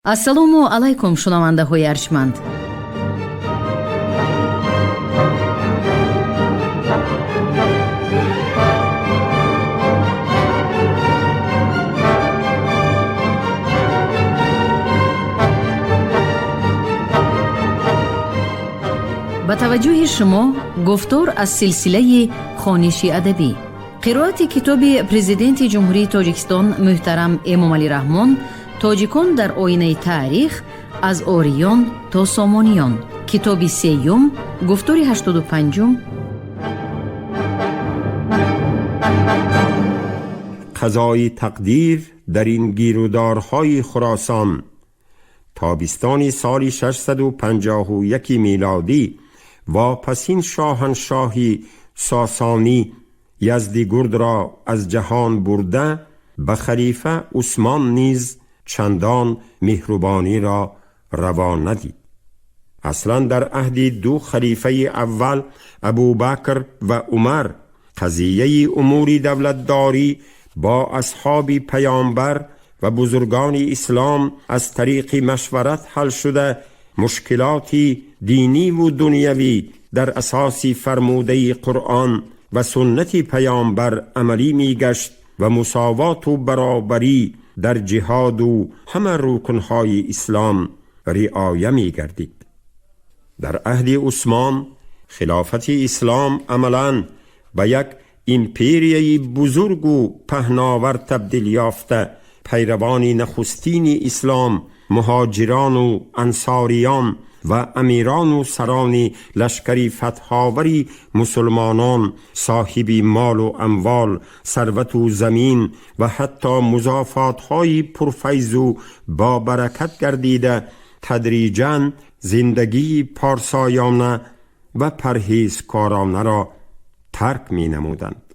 Ассалому алайкум, шунавандаҳои арҷманд. Ба таваҷҷӯҳи шумо гуфтор аз силсилаи хониши адабӣ, қироати китоби Президенти Ҷумҳурии Тоҷикистон муҳтарам Эмомалӣ Раҳмон «Тоҷикон дар оинаи таърих: аз ориён то сомониён», китоби сеюм, гуфтори 85-ум. Қазои тақдир дар ин гирудорҳои Хуросон тобистони соли 651 милодӣ واپسین شاهنشاهی ساسانی یزدیگرد را از جهان برده به خلیفه عثمان نیز چندان مهربانی را روا ندید. اصلا در عهد دو خلیفه اول، ابوبکر و عمر، قضیه امور دولتداری با اصحاب پیامبر و بزرگان اسلام از طریق مشورت حل شده، مشکلات دینی و دنیوی در اساس فرموده قرآن و سنت پیامبر عملی میگشت و مساوات و برابری در جهاد و همه رکنهای اسلام رعایه میگردید. در عهد عثمان خلافت اسلام عملا به یک ایمپریای بزرگ و پهناور تبدیل یافته، پیروان نخستین اسلام، مهاجران و انصاریان و امیران و سران لشکری فتحاوری مسلمانان صاحب مال و اموال، ثروت و زمین و حتی مضافات های پرفیض و با برکت گردیده، تدریجا زندگی پارسایانه و پرهیزکارانه را ترک می نمودند.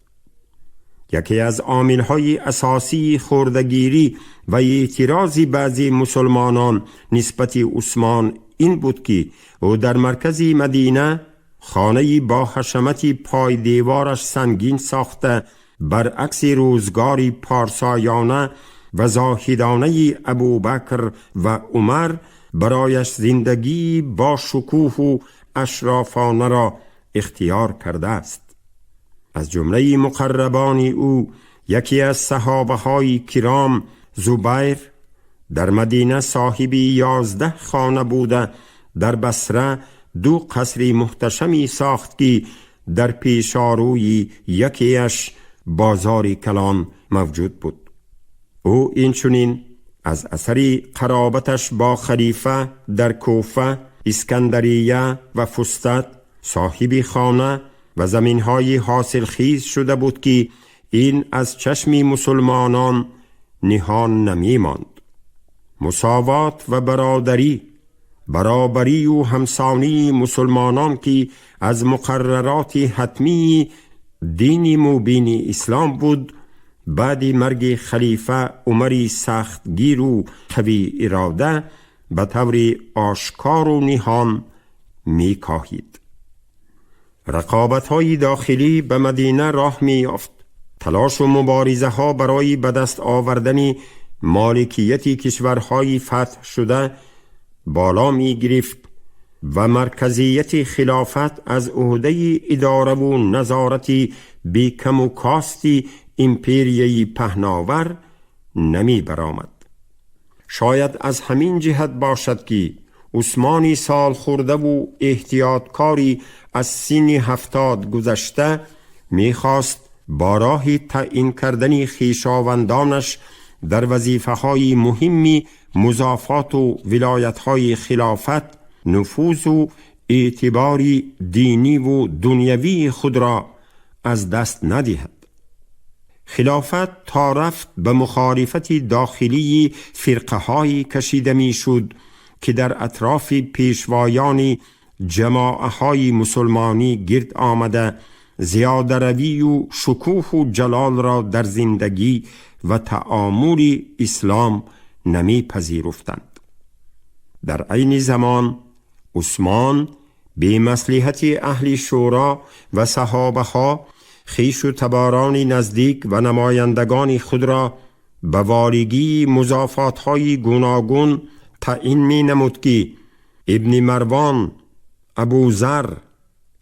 یکی از عامل‌های اساسی خوردگیری و اعتراض بعضی مسلمانان نسبت عثمان این بود که او در مرکز مدینه خانه با حشمت پای دیوارش سنگین ساخته، برعکس روزگاری پارسایانه و زاهدانه ابوبکر و عمر برایش زندگی با شکوه و اشرافانه را اختیار کرده است. از جمله مقربان او یکی از صحابه های کرام، زبیر، در مدینه صاحب 11 خانه بوده، در بصره دو قصر محتشمی ساخت که در پیشاروی یکیش بازار کلان موجود بود. او اینچنین از اثر قرابتش با خلیفه در کوفه، اسکندریه و فسطاط صاحب خانه و زمینهای حاصل خیز شده بود که این از چشم مسلمانان نهان نمی ماند. مساوات و برادری، برابری و همسانی مسلمانان که از مقررات حتمی دین مبین اسلام بود، بعد مرگ خلیفه عمر سختگیر و قوی اراده به طور آشکار و نهان می کاهید. رقابت های داخلی به مدینه راه می یافت. تلاش و مبارزه ها برای به دست آوردن مالکیت کشورهای فتح شده بالا می گرفت و مرکزیت خلافت از عهده اداره و نظارت بی کم و کاستی ایمپریای پهناور نمی برآمد. شاید از همین جهت باشد که عثمانی سال خورده و احتیاطکاری از سن 70 گذشته میخواست با راه تعیین کردن خویشاوندانش در وظیفه های مهمی مضافات و ولایت های خلافت نفوذ و اعتبار دینی و دنیوی خود را از دست ندهد. خلافت تا رفت به مخالفت داخلی فرقه های کشیده می شد که در اطراف پیشوایان جماعه های مسلمانی گرد آمده، زیاده روی و شکوه و جلال را در زندگی و تعامل اسلام نمی پذیرفتند. در عین زمان عثمان به مصلحت اهل شورا و صحابه ها خویش و تباران نزدیک و نمایندگان خود را به والگی مضافات های گوناگون таъин менамуд, ки Ибни Марвон, Абузар,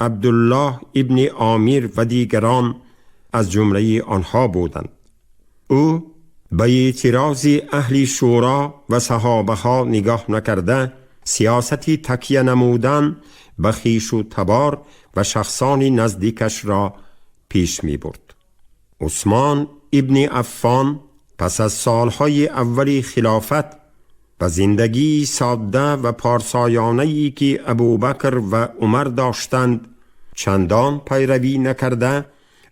Абдуллоҳ ибни Омир ва дигарон аз ҷумлаи онҳо буданд. Ӯ ба эътирози аҳли шӯро ва саҳобаҳо нигоҳ накарда, сиёсати такя намудан ба хишу табор ва шахсони наздикашро пеш мебурд. Усмон ибни Аффон пас аз солҳои аввали хилофат ба зиндагии содда ва порсоёнае, ки Абубакр ва Умар доштанд, чандон пайравӣ накарда,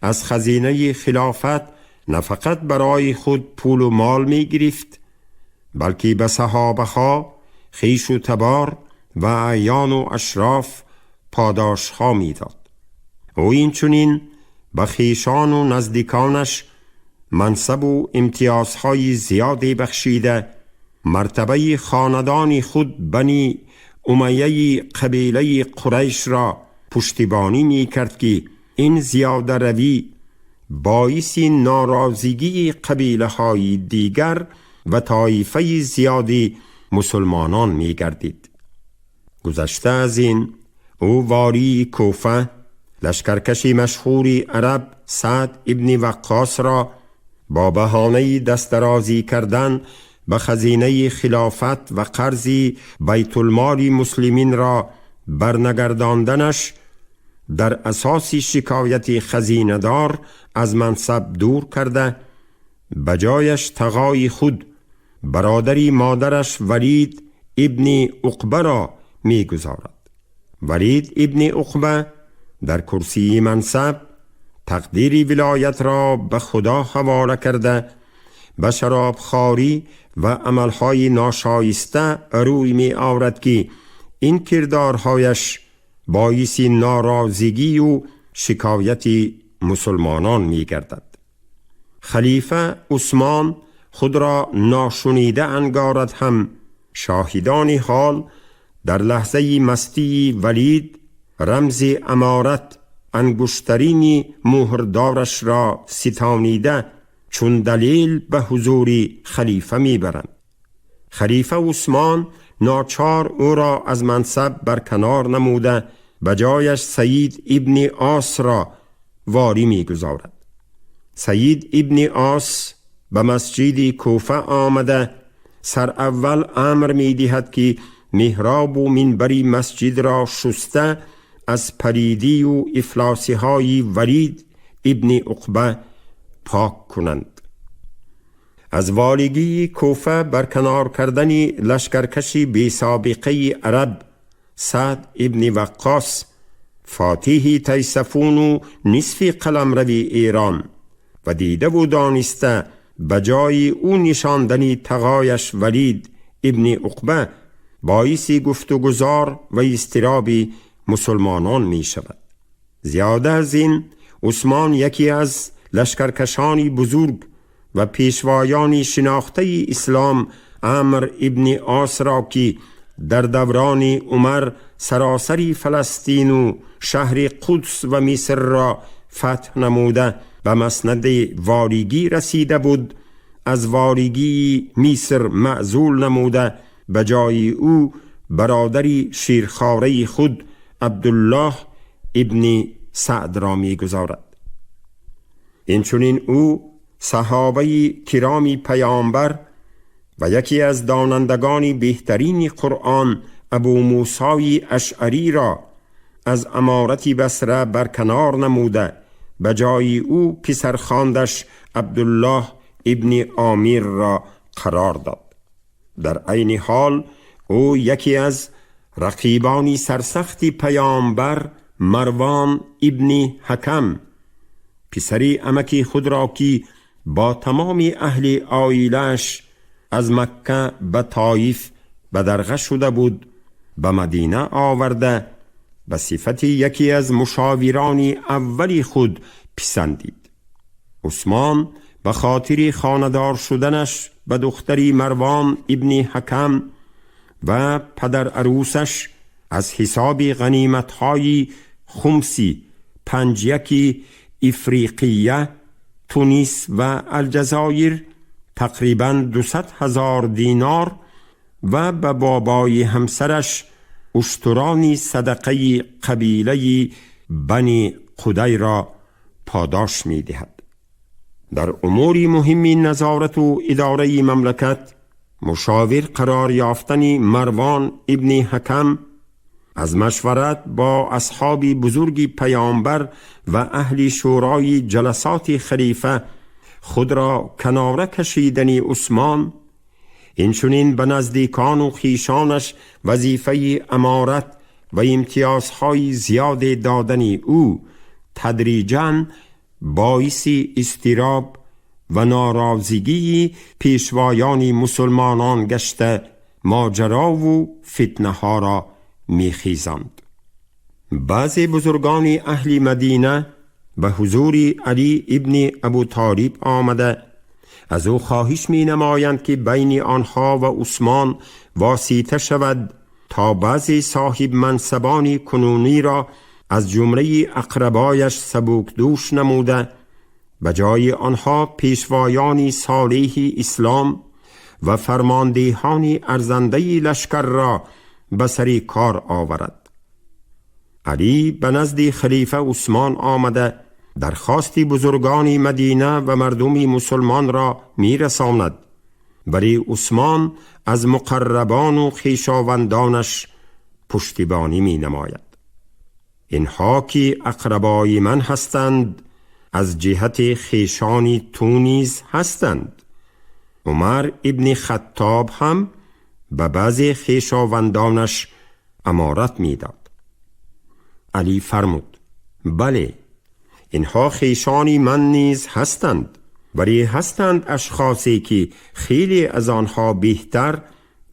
аз хазинаи хилофат на фақат барои худ пулу мол мегирифт, балки ба саҳобаҳо, хишу табор ва аъёну ашроф подошҳо медод. Ӯ инчунин ба хешону наздиконаш мансабу имтиёзҳои зиёде бахшида, мартабаи хонадони худ, Бани Умайяи қабилаи Қурайшро пуштибонӣ мекард, ки ин зиёдаравӣ боиси норозигии қабилаҳои дигар ва тоифаи зиёди мусулмонон мегардид. Гузашта аз ин, ӯ волии Куфа, лашкаркаши машҳури араб Саъд ибни Ваққосро бо баҳонаи дастдарозӣ кардан ба хазинаи хилофат ва қарзи байтулмоли муслиминро барнагардонданаш дар асоси шикояти хазинадор аз мансаб дур карда, ба ҷояш тағои худ, бародари модараш Валид ибни Уқбаро мегузорад. Валид ибни Уқба дар курсии мансаб тақдири вилоятро ба Худо ҳавола карда, ба шаробхорӣ ва амалҳои ношоиста рӯй меорад, ки ин кирдорҳояш боиси норозигию шикояти мусулмонон мегардад. Халифа Усмон худро ношунида ангорад ҳам, шоҳидони ҳол дар лаҳзаи мастии Валид рамзи аморат, ангуштарини муҳрдорашро ситонида, чун далел ба ҳузури халифа мебаранд. Халифа Усмон ночор ӯро аз мансаб барканор намуда, ба ҷояш Саид ибни Осро ворӣ мегузорад. Саид ибни Ос ба масҷиди Куфа омада, сараввал амр медиҳад, ки меҳробу минбари масҷидро шуста, аз палидию ифлосиҳои Валид ибни Уқба пок кунанд. Аз волигии Куфа барканор кардани лашкаркаши бесобиқаи араб Саъд ибни Ваққос, фотиҳи Тайсафуну нисфи қаламрави Эрон, ва дидаву дониста ба ҷои ӯ нишондани тағояш Валид ибни Уқба боиси гуфтугузор ва изтироби мусулмонон мешавад. Зиёда аз ин, Усмон яке аз лашкаркашони бузург ва пешвоёни шинохтаи ислом, Амр ибни Осро, ки дар даврони Умар саросари Фаластину шаҳри Қудс ва Мисрро фатҳ намуда, ба маснади волигӣ расида буд, аз волигии Миср маъзул намуда, ба ҷои ӯ бародари ширхораи худ Абдуллоҳ ибни Саъдро мегузорад. Инчунин ӯ саҳобаи кироми паёмбар ва яке аз донандагони беҳтарини Қуръон, Абумӯсои Ашъариро аз аморати Басра барканор намуда, ба ҷои ӯ писархондаш Абдуллоҳ ибни Омирро қарор дод. Дар айни ҳол ӯ яке аз рақибони сарсахти паёмбар, Марвон ибни Ҳакам, писари амаки худро, ки бо тамоми аҳли оилааш аз Макка ба Тоиф бадарға шуда буд, ба Мадина оварда, ба сифати яке аз мушовирони аввали худ писандид. Усмон ба хотири хонадор шуданаш ба духтари Марвон ибни Ҳакам ва падарарӯсаш аз ҳисоби ғаниматҳои хумси панҷяки Ифриқия, Тунис ва Алҷазоир тақрибан 200 000 динор و به بابای همسرش اشترانی صدقه قبیله بنی قدی را پاداش می دهد. در امور مهمی نظارت و اداره مملکت مشاور قرار یافتن مروان ابن حکم از مشورت با اصحاب بزرگ پیامبر و اهل شورای جلسات خلیفه خود را کناره کشیدن عثمان، اینچنین به نزدیکان و خویشانش وظیفه امارت و امتیازهای زیاد دادن او تدریجاً باعث اضطراب و ناراضگی پیشوایان مسلمانان گشته ماجرا و فتنه ها را میخیزاند. بعضی بزرگان اهل مدینه به حضور علی ابن ابو طالب آمده از او خواهش می نمایند که بین آنها و عثمان واسطه شود تا بعضی صاحب منصبان کنونی را از جمله اقربایش سبک دوش نموده به جای آنها پیشوایان صالح اسلام و فرماندهان ارزنده لشکر را به سر کار آورد. علی به نزد خلیفه عثمان آمده درخواست بزرگان مدینه و مردم مسلمان را میرساند، ولی عثمان از مقربان و خویشاوندانش پشتیبانی می نماید. اینها که اقربای من هستند از جهت خویشان تو نیز هستند. عمر ابن خطاب هم به بعضی خویشاوندانش امارت میداد. علی فرمود: بله، اینها خویشان من نیز هستند، ولی هستند اشخاصی که خیلی از آنها بهتر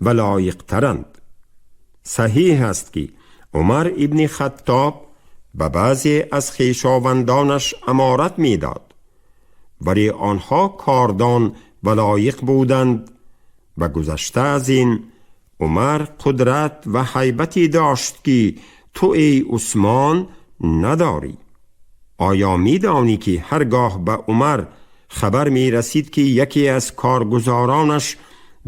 و لایقترند. صحیح است که عمر ابن خطاب به بعضی از خویشاوندانش امارت میداد، ولی آنها کاردان و لایق بودند و گذشته از این عمر قدرت و هیبتی داشت که تو ای عثمان نداری. آیا میدانی که هرگاه به عمر خبر می رسید که یکی از کارگزارانش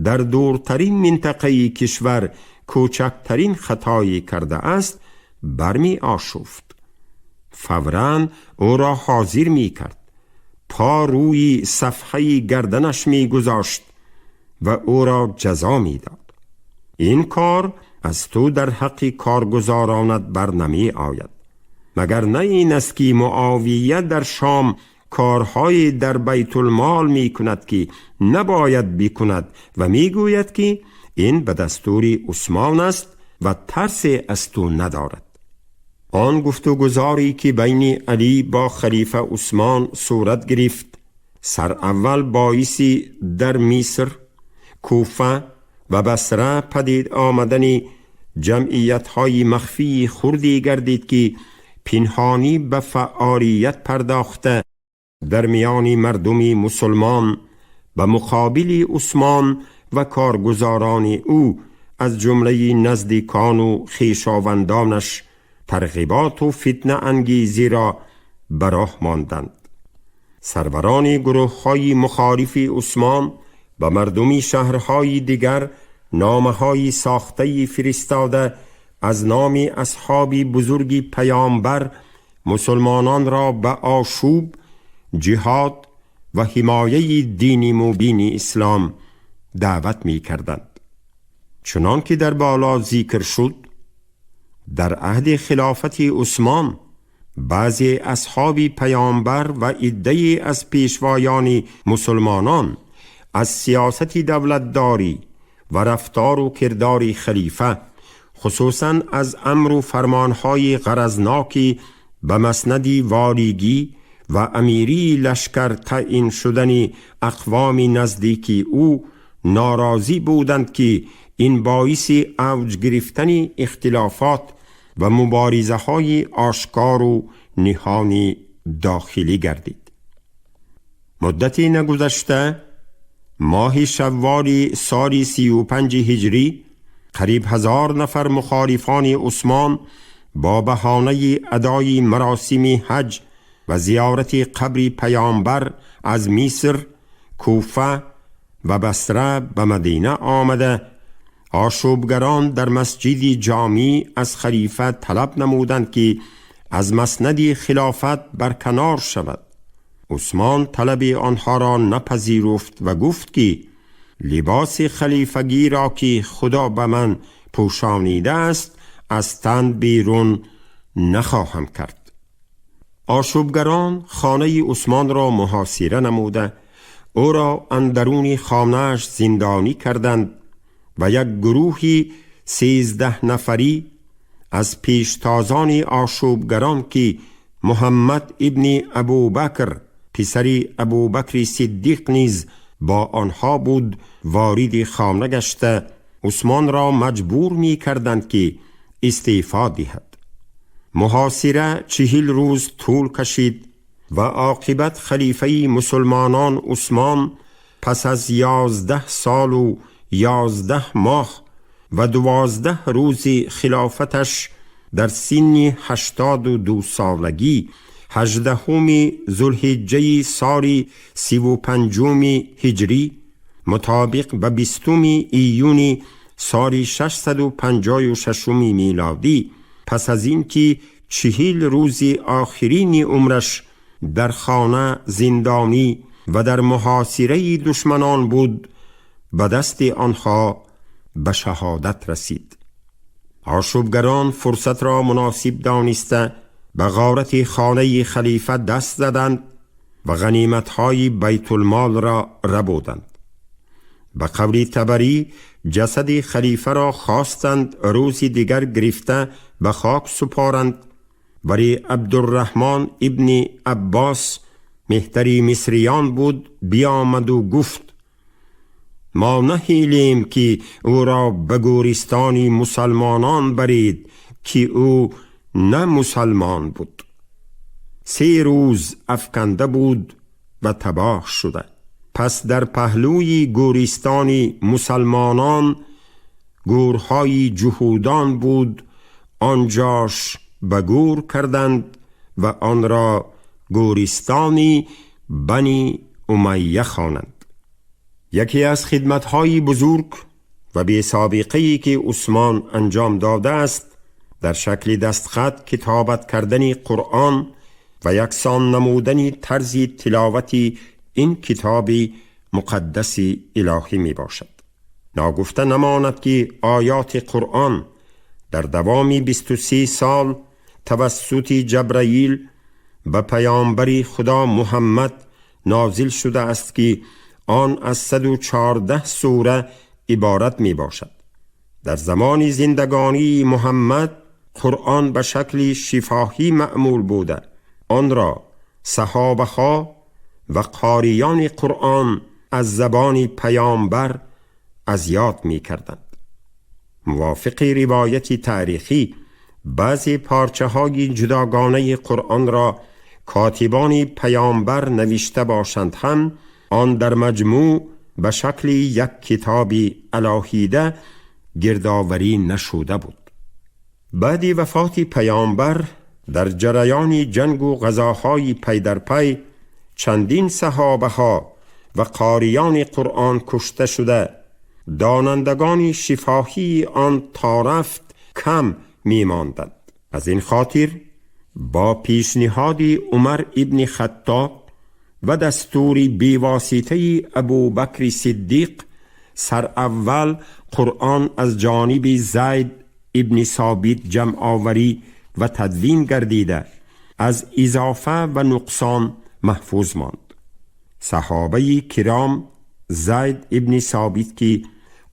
در دورترین منطقه کشور کوچکترین خطایی کرده است، برمی آشفت، فوراً او را حاضر می کرد، پا روی صفحه گردنش می گذاشت و او را جزا می داد. این کار از تو در حق کارگزارانت بر نمی آید. مگر نه این است که معاویه در شام کارهای در بیت المال می کند که نباید بکند و می گوید که این به دستور عثمان است و ترس از تو ندارد. آن گفتگذاری که بین علی با خلیفه عثمان صورت گرفت، سر اول باعثی در مصر، کوفه و بصره پدید آمدن جمعیت های مخفی خردی گردید که پنهانی به فعالیت پرداخته در میان مردم مسلمان به مقابل عثمان و کارگزاران او از جمله نزدیکان و خویشاوندانش ترغیبات و فتنه انگیزی را براه ماندند. سروران گروه های مخالف عثمان و مردمی شهرهای دیگر نامه های ساخته فرستاده از نام اصحاب بزرگ پیامبر مسلمانان را به آشوب، جهاد و حمایه دین مبین اسلام دعوت می کردند. چنان که در بالا ذکر شد، در عهد خلافت عثمان بعضی اصحاب پیامبر و عده‌ای از پیشوایان مسلمانان از سیاست دولتداری و رفتار و کردار خلیفه، خصوصا از امر و فرمانهای غرضناکی به مسند والیگی و امیری لشکر تعیین شدن اقوام نزدیکی او ناراضی بودند که این باعث اوج گرفتن اختلافات و مبارزه های آشکار و نهانی داخلی گردید. مدتی نگذشته ماه شوال سال 35 هجری قریب 1000 نفر مخالفان عثمان با بهانه ادای مراسم حج و زیارت قبر پیامبر از مصر، کوفه و بصره به مدینه آمده آشوبگران در مسجد جامی از خلیفه طلب نمودند که از مسند خلافت برکنار شود. عثمان طلب آنها را نپذیرفت و گفت که لباس خلیفگی را که خدا به من پوشانیده است از تن بیرون نخواهم کرد. آشوبگران خانه عثمان را محاصره نموده او را اندرون خانه‌اش زندانی کردند و یک گروهی 13 نفری از پیشتازان آشوبگران که محمد ابن ابوبکر پسر ابوبکر صدیق نیز با آنها بود وارد خانه گشته عثمان را مجبور می کردند که استعفا دهد. محاصره 40 روز طول کشید و عاقبت خلیفه مسلمانان عثمان پس از 11 سال و 11 ماه و 12 روز خلافتش در سن 82 سالگی 18 ذوالحجه سال 35 هجری مطابق به 20 ایون سال 656 میلادی پس از اینکه 40 روز آخرین عمرش در خانه زندانی و در محاصره دشمنان بود به دست آنها به شهادت رسید. آشوبگران فرصت را مناسب دانسته به غارت خانه خلیفه دست زدند و غنیمت‌های بیت المال را ربودند. به قول طبری جسد خلیفه را خواستند روز دیگر گرفته به خاک سپارند، ولی عبدالرحمن ابن عباس مهتری مصریان بود بیامد و گفت ما نهیلیم که او را به گورستان مسلمانان برید که او نه مسلمان بود. 3 روز افکنده بود و تباه شده. پس در پهلوی گورستان مسلمانان گورهای جهودان بود، آنجاش به گور کردند و آن را گورستانی بنی امیه خوانند. یکی از خدمت‌های بزرگ و بی سابقه‌ای که عثمان انجام داده است در شکل دستخط کتابت کردن قرآن و یکسان نمودن طرز تلاوت این کتاب مقدس الهی می باشد. ناگفته نماند که آیات قرآن در دوام 23 سال توسط جبرائیل به پیامبر خدا محمد نازل شده است که آن از 114 سوره عبارت می باشد. در زمان زندگانی محمد قرآن به شکل شفاهی معمول بوده. آن را صحابه ها و قاریان قرآن از زبان پیامبر از یاد می کردند. موافق روایت تاریخی بعضی پارچه های جداگانه قرآن را کاتبان پیامبر نوشته باشند هم آن در مجموع به شکل یک کتاب علاهیده گردآوری نشده بود. بعد وفات پیامبر در جریان جنگ و غزاهای پی در پی چندین صحابه ها و قاریان قرآن کشته شده، دانندگان شفاهی آن تا رفت کم می ماندند. از این خاطر با پیشنهاد عمر ابن خطاب و دستور بیواسطه ابوبکر صدیق سر اول قرآن از جانب زید ابن ثابت جمع آوری و تدوین گردیده از اضافه و نقصان محفوظ ماند. صحابه کرام زید ابن ثابت که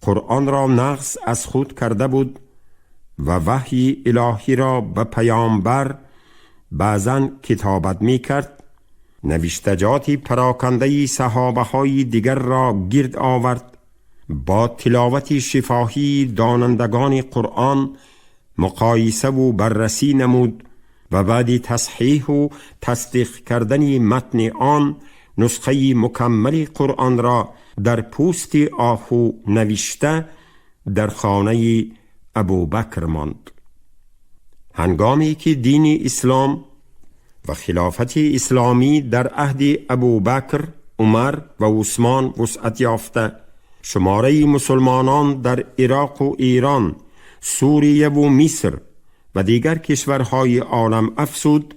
قرآن را نقص از خود کرده بود و وحی الهی را به پیامبر بعضا کتابت می کرد، نوشتجات پراکنده صحابه های دیگر را گرد آورد، با تلاوت شفاهی دانندگان قرآن مقایسه و بررسی نمود و بعد تصحیح و تصدیق کردن متن آن نسخه مکمل قرآن را در پوست آهو نوشته در خانه ابوبکر ماند. هنگامی که دین اسلام و خلافت اسلامی در عهد ابوبکر، عمر و عثمان وسعت یافته شماره مسلمانان در عراق و ایران، سوریه و مصر و دیگر کشورهای عالم افزود،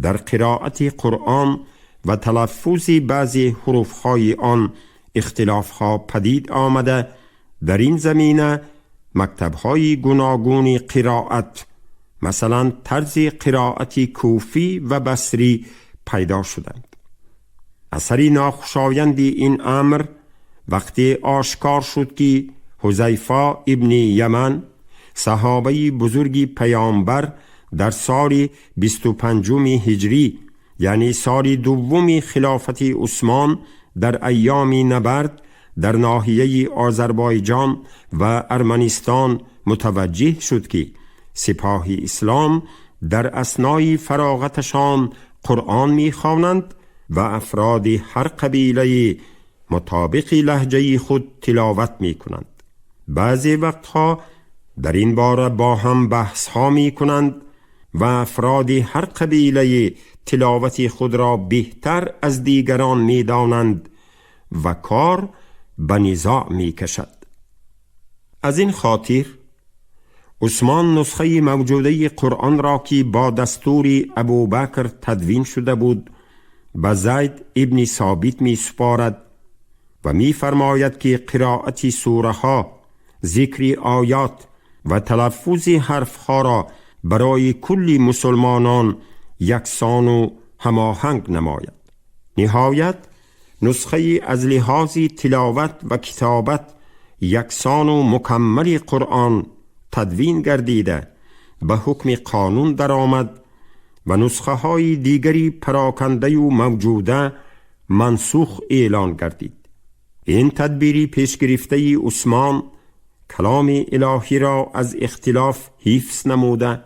در قرائت قرآن و تلفظ بعضی حروفهای آن اختلافها پدید آمده. در این زمینه مکتبهای گوناگون قرائت، مثلا طرز قرائت کوفی و بصری پیدا شدند. اثر ناخوشایند این امر وقتی آشکار شد که حذیفه ابن یمن، صحابه بزرگ پیامبر، در سال 25 هجری، یعنی سال دوم خلافت عثمان، در ایام نبرد در ناحیه آذربایجان و ارمنستان متوجه شد که سپاه اسلام در اثنای فراغتشان قرآن میخوانند و افراد هر قبیله مطابق لهجه خود تلاوت میکنند. بعضی وقتها در این باره با هم بحث ها میکنند و افراد هر قبیله تلاوت خود را بهتر از دیگران میدانند و کار به نزاع میکشد. از این خاطر عثمان نسخه موجوده قرآن را که با دستور ابوبکر تدوین شده بود به زید ابن ثابت می سپارد و می فرماید که قرائت سوره ها، ذکر آیات و تلفظ حرف ها را برای کل مسلمانان یکسان و هماهنگ نماید. نهایت نسخه از لحاظ تلاوت و کتابت یکسان و مکمل قرآن تدوین گردیده به حکم قانون درآمد و نسخه های دیگری پراکنده و موجوده منسوخ اعلان گردید. این تدبیری پیش گرفته عثمان کلام الهی را از اختلاف حفظ نموده،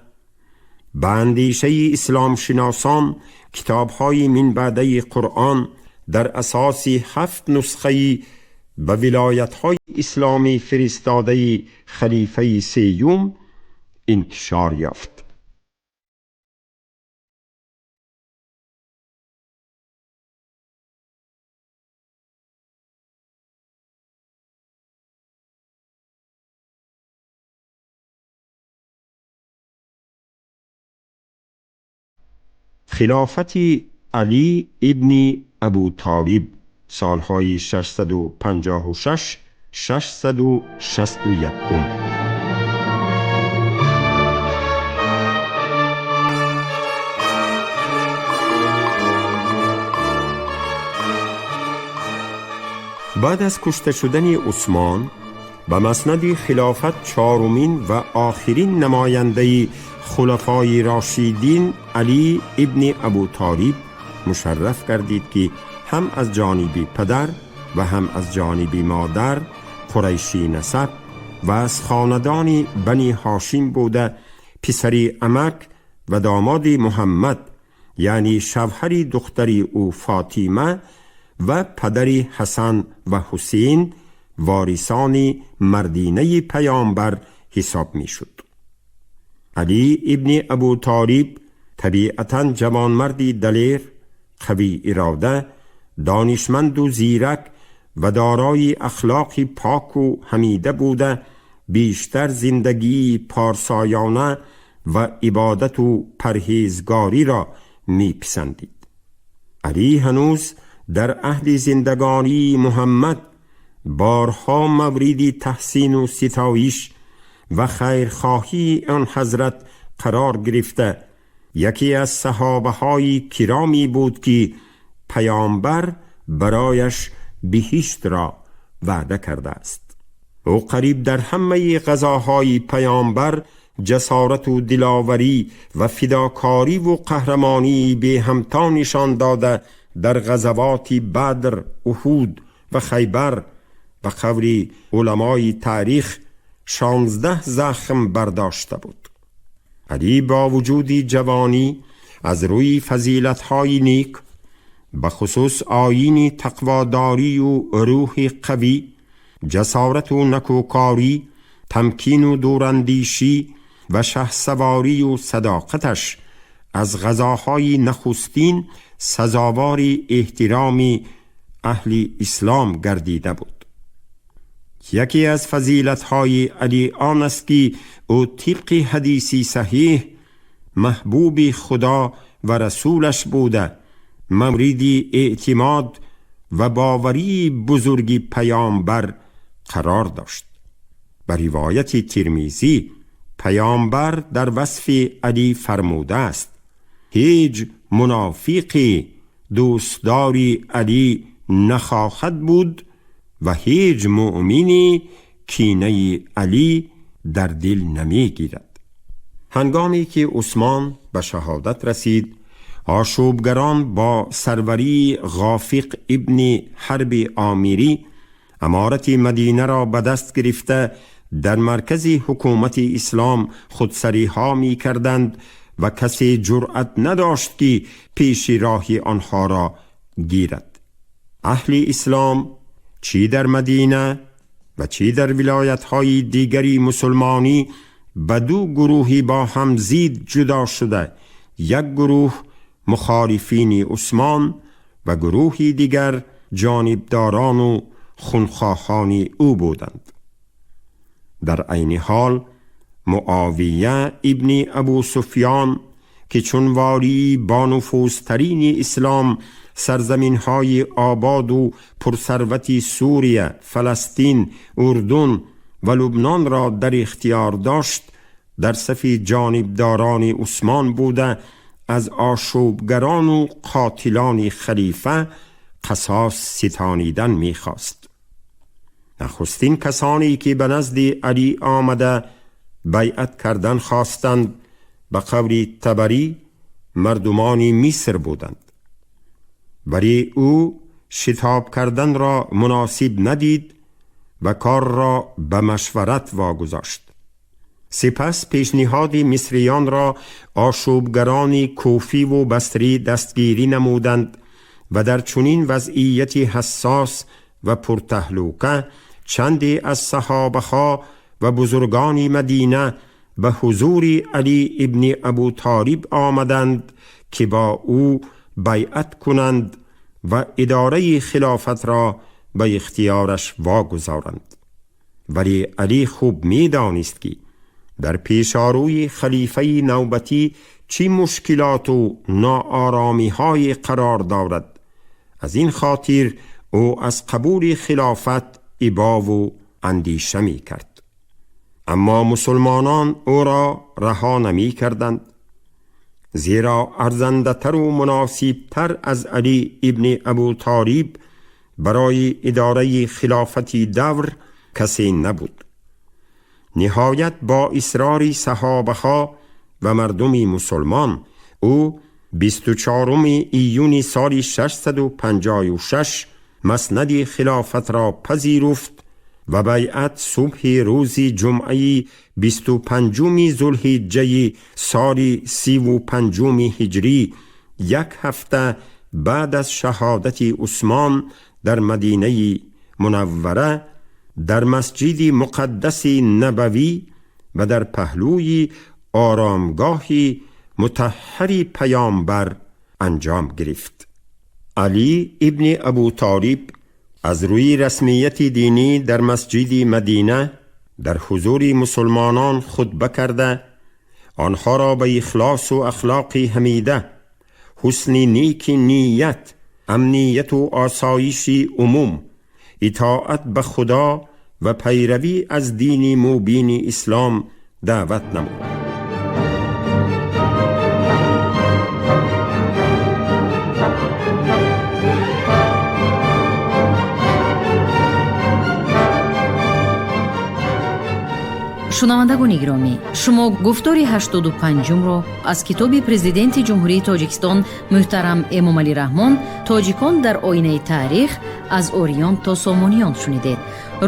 به اندیشه اسلام شناسان کتابهای من بعده قرآن در اساس 7 نسخه به ولایت‌های اسلامی فرستاده خلیفه سیوم انتشار یافت. خلافت علی ابن ابو طالب سالهای 656 661. بعد از کشته شدن عثمان به مسند خلافت چهارمین و آخرین نماینده خلفای راشدین علی ابن ابو طالب مشرف گردید که هم از جانب پدر و هم از جانب مادر قریشی نسب و از خاندان بنی هاشم بوده، پسر عمک و داماد محمد یعنی شوهر دختر او فاطمه و پدر حسن و حسین، وارثان مردینه پیامبر حساب می شد. علی ابن ابو طالب طبیعتاً جوانمردی دلیر، قوی اراده، دانشمند و زیرک و دارای اخلاق پاک و حمیده بوده، بیشتر زندگی پارسایانه و عبادت و پرهیزگاری را میپسندید. علی هنوز در عهد زندگانی محمد بارها مورد تحسین و ستایش و خیرخواهی آن حضرت قرار گرفته، یکی از صحابه های کرامی بود که پیامبر برایش بهشت را وعده کرده است. او قریب در همه غزاهای پیامبر جسارت و دلاوری و فداکاری و قهرمانی به همتا نشان داده، در غزوات بدر، احد و خیبر به قول علمای تاریخ 16 زخم برداشته بود. علی با وجود جوانی از روی فضیلت‌های نیک، به خصوص آیین تقواداری و روح قوی، جسارت و نکوکاری، تمکین و دوراندیشی و شهسواری و صداقتش از غزاهای نخستین سزاوار احترام اهل اسلام گردیده بود. یکی از فضیلت‌های علی آن است که او طبق حدیثی صحیح محبوب خدا و رسولش بوده، مورد اعتماد و باوری بزرگی پیامبر قرار داشت. به روایت ترمذی پیامبر در وصف علی فرموده است: هیچ منافقی دوستداری علی نخواهد بود و هیچ مؤمنی کینه علی در دل نمیگیرد. هنگامی که عثمان به شهادت رسید، آشوبگران با سروری غافق ابن حرب آمیری امارت مدینه را به دست گرفته در مرکز حکومت اسلام خودسری ها می کردند و کسی جرأت نداشت که پیش راه آنها را گیرد. اهل اسلام چی در مدینه و چی در ولایت های دیگری مسلمانی به دو گروهی با هم زید جدا شده، یک گروه مخالفین عثمان و گروهی دیگر جانبداران و خونخواهان او بودند. در عین حال معاویه ابن ابو سفیان که چون والی با نفوذترین اسلام سرزمین های آباد و پرثروت سوریه، فلسطین، اردن و لبنان را در اختیار داشت، در صف جانبداران عثمان بوده از آشوبگران و قاتلان خلیفه قصاص ستانیدن میخواست. نخستین کسانی که به نزد علی آمده بیعت کردن خواستند، به قول طبری مردمان مصر بودند. ولی او شتاب کردن را مناسب ندید و کار را به مشورت واگذاشت. سپس پیشنهاد مصریان را آشوبگران کوفی و بصری دستگیری نمودند و در چنین وضعیت حساس و پرتهلوکه چندی از صحابه ها و بزرگان مدینه به حضور علی ابن ابو طالب آمدند که با او بیعت کنند و اداره خلافت را به اختیارش واگذارند. ولی علی خوب می دانست که در پیشاروی خلیفه نوبتی چی مشکلات و ناآرامی های قرار دارد. از این خاطر او از قبول خلافت ابا و اندیشه می کرد. اما مسلمانان او را رها نمی کردند، زیرا ارزنده تر و مناسب تر از علی ابن ابو طالب برای اداره خلافت دور کسی نبود. نهایت با اصرار صحابه ها و مردم مسلمان او 24 ایون سال 656 مسند خلافت را پذیرفت و بیعت صبح روز جمعه 25 ذوالحجه سال 35 هجری، یک هفته بعد از شهادت عثمان در مدینه منوره در مسجد مقدس نبوی و در پهلوی آرامگاه مطهر پیامبر انجام گرفت. علی ابن ابو طالب از روی رسمیت دینی در مسجد مدینه در حضور مسلمانان خطبه کرده آنها را به اخلاص و اخلاق حمیده، حسن نیک نیت، امنیت و آسایش عموم، اطاعت به خدا و پیروی از دین مبین اسلام دعوت نمود. Шунавандагони гиромӣ, шумо гуфтори 85-умро аз китоби Президенти Ҷумҳурии Тоҷикистон муҳтарам Эмомалӣ Раҳмон «Тоҷикон дар оинаи таърих аз ориён то сомониён» шунидед.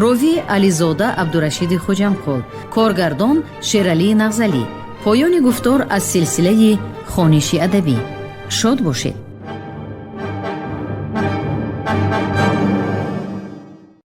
Ровӣ Ализода Абдурашиди Хуҷамқул, коргардон Шералии Нағзалӣ. Поёни гуфтор аз силсилаи хониши адабӣ. Шод бошед.